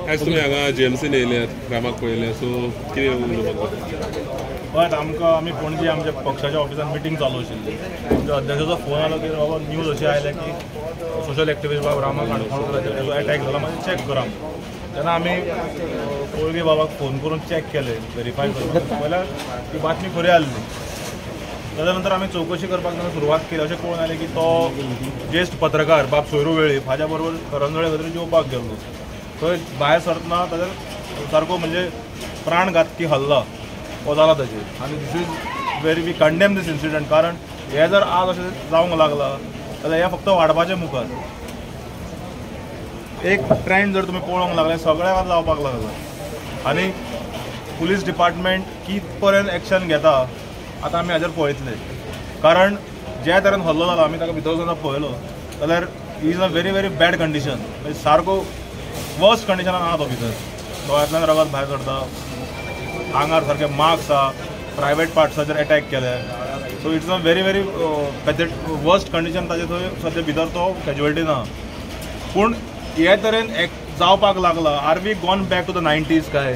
आयज तुमी हांगा जीएमसीन येयल्यात, रामाक पळयलें, सो कितें उलोवपाक? हय, आमकां आमी पणजे आमच्या पक्षाच्या ऑफिसान मिटींग चालू आशिल्ली. आमच्या अध्यक्षाचो फोन आलो की बाबा न्यूज अशी आयल्या की सोशल एक्टिविस्ट बाब रामा काणकोणकर ताचो एटॅक जाला, मातशें चॅक करा. तेन्ना आमी कोळगे बाबाक फोन करून चॅक केलें, वेरीफाय करून पळयल्यार ती बातमी खरी आसली. ताच्या नंतर आमी चवकशी करपाक जेन्ना सुरवात केली, अशें कळून आयलें की तो ज्येश्ठ पत्रकार बाब सोयरू वेळीप हाज्या बरोबर करंजोळे खंय तरी जेवपाक गेल्लो. थंय भायर सरतना ताजेर सारको म्हणजे प्राणघातकी हल्ला हो जाला ताचेर. आनी this is very we condemn this incident, कारण हे जर आज अशें जावंक लागलां जाल्यार हें फक्त वाडपाचें मुखार. एक ट्रेंड जर तुमी पळोवंक लागले सगळ्याक जावपाक लागला. आनी पुलीस डिपार्टमेंट कित पर्यंत एक्शन घेता आतां आमी हाजेर पळयतले, कारण ज्या तरेन हल्लो जाला आमी ताका भितर वचून पळयलो जाल्यार is a very very bad condition, म्हणजे सारको वर्स्ट कंडिशनान आहा तो. भितर दोळ्यांतल्यान रगत भायर सरता, आंगार सारके मार्क्स आहा, प्रायवेट पार्ट्साचेर एटॅक केले. So it's a very very worst condition ताजे थंय सद्या भितर तो कॅज्युअलिटीन आहा. पूण हे तरेन एक जावपाक लागला. Are we gone back to the 90s काय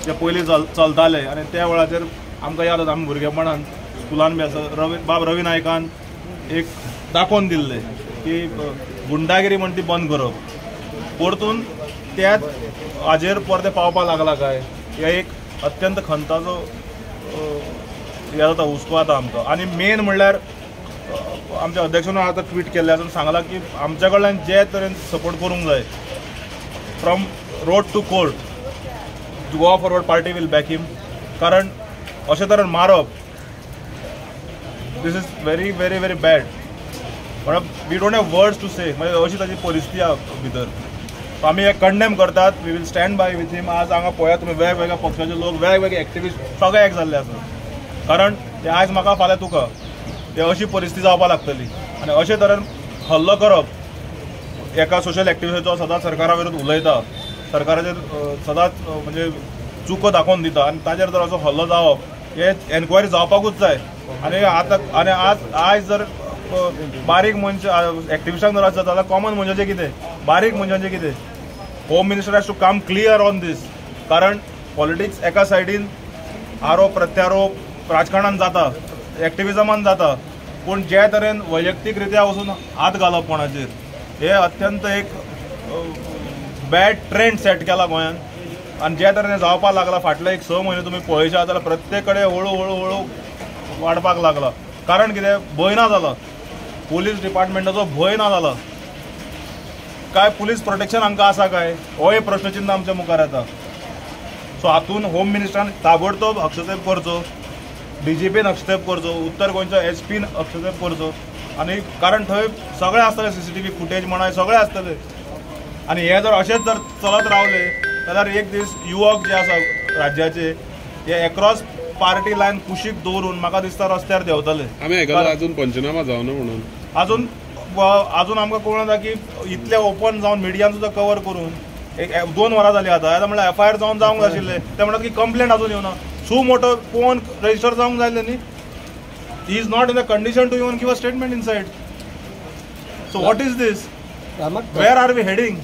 जे पयलीं चलताले? आनी त्या वेळाचेर आमकां याद आसा, आमी भुरगेपणान स्कुलान बी आसा, बाब रवी नायकान एक दाखोवन दिल्लें की गुंडागिरी म्हण ती बंद करप. परतून त्याच हाजेर परते पावपाक लागला काय, हे एक अत्यंत खंताचो हे जाता, हुस्को जाता आमकां. आनी मेन म्हणल्यार आमच्या अध्यक्षान आतां ट्वीट केल्लें आसून सांगलां की आमच्या कडल्यान जे तरेन सपोर्ट करूंक जाय from road to court, Goa Forward Party will back him. कारण अशें तरेन मारप this is very very very bad. म्हणल्यार we don't have words to say, म्हणजे अशी ताजी परिस्थिती आहा भितर. सो आमी हे कंडेम करतात, we will stand by with him. आज हांगा पळयात तुमी वेगवेगळ्या पक्षाचे लोक, वेगवेगळे एक्टिविस्ट सगळे एक जाल्ले आसा, कारण ते आयज म्हाका फाल्यां तुका, ते अशी परिस्थिती जावपाक लागतली. आनी अशे तरेन हल्लो करप एका सोशल एक्टिविस्टाचो सदांच सरकारा विरुद्ध उलयता, सरकाराचेर सदांच म्हणजे चुको दाखोवन दिता, आनी ताजेर जर असो हल्लो जावप हे एनक्वायरी जावपाकूच जाय. आनी आतां आनी आज आयज जर बारीक मनश एक्टिविस्टांक जर आसता जाल्यार कॉमन मनशाचें कितें, बारीक मनशांचें कितें? Home minister has to come clear on this, कारण पॉलिटिक्स एका सायडीन आरोप प्रत्यारोप राजकारणान जाता, एक्टिविजमान जाता, पूण जे तरेन वैयक्तीक रित्या वचून हात घालप कोणाचेर हे अत्यंत एक बॅड ट्रेंड सेट केला गोंयान. आनी जे तरेन जावपाक लागला फाटले एक 6 म्हयने तुमी पळयशात जाल्यार प्रत्येक कडेन हळू हळू हळू वाडपाक लागला. कारण कितें, भंय ना जाला, पुलीस डिपार्टमेंटाचो भंय ना जाला काय, पुलीस प्रोटेक्शन हांकां आसा काय, हो एक प्रश्नचिन्ह आमच्या मुखार येता. सो हातून होम मिनिस्टरान ताबडतोब हस्तक्षेप करचो, डीजीपीन हस्तक्षेप करचो, उत्तर गोंयचो एसपीन हस्तक्षेप करचो. आनी कारण थंय सगळें आसतलें, सीसीटीव्ही फुटेज म्हणा सगळें आसतलें. आनी हे जर अशेंच जर चलत रावले जाल्यार एक दीस युवक जे आसा राज्याचे हे एक्रॉस पार्टी लायन कुशीक दवरून म्हाका दिसता रस्त्यार देंवतले. आमी आयकलां अजून पंचनामा जावना म्हणून, अजून अजून आमकां कळून येता की इतले ओपन जावन मिडियान सुद्दां कवर करून एक 2 वरां जालीं आतां. आतां म्हणल्यार एफआयआर जावन जावंक जाय आशिल्लें, ते म्हणटात की कंप्लेंट अजून येवना, सु मोटो फोन रजिस्टर जावंक जाय आसलें न्ही. He is not in the condition to even give a statement inside. So what is this? Where are we heading?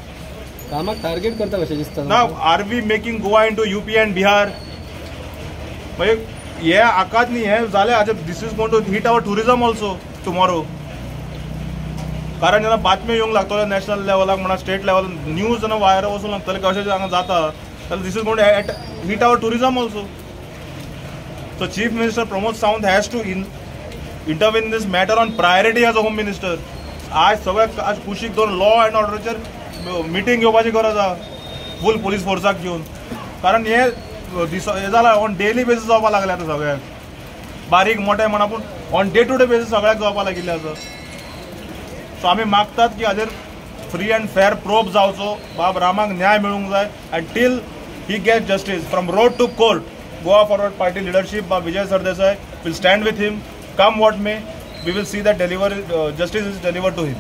रामाक टार्गेट करता कशें दिसता ना? Are we making Goa into UP and Bihar? म्हणजे हे आकात न्ही, हे जालें आतां. This is going to hit our tourism also tomorrow. कारण जेन्ना बातम्यो येवंक लागतल्यो नॅशनल लेवलाक म्हणा स्टेट लेवलाक, न्यूज जेन्ना वायर वचूंक लागतले की अशें हांगा जाता, जाल्यार this is going to hit our tourism also. So chief minister Pramod Sawant has to intervene this matter on priority as a home minister. आज सगळ्याक आज कुशीक दवरून लॉ अँड ऑर्डराचेर मिटींग घेवपाची गरज आहा, फूल पुलीस फोर्साक घेवन. कारण हे हे जालां ऑन डेली बेसीस जावपाक लागले आतां सगळ्याक, बारीक मोठे म्हणा, पूण on day to day basis सगळ्याक जावपाक लागिल्लें आसा. सो आमी मागतात की हाजेर फ्री अँड फेर प्रोब जावचो, बाब रामाक न्याय मेळूंक जाय. And till he get justice from road to court, Goa Forward Party leadership Bab Vijay Sardesai will stand with him. Come what may, we will see that justice is delivered to him.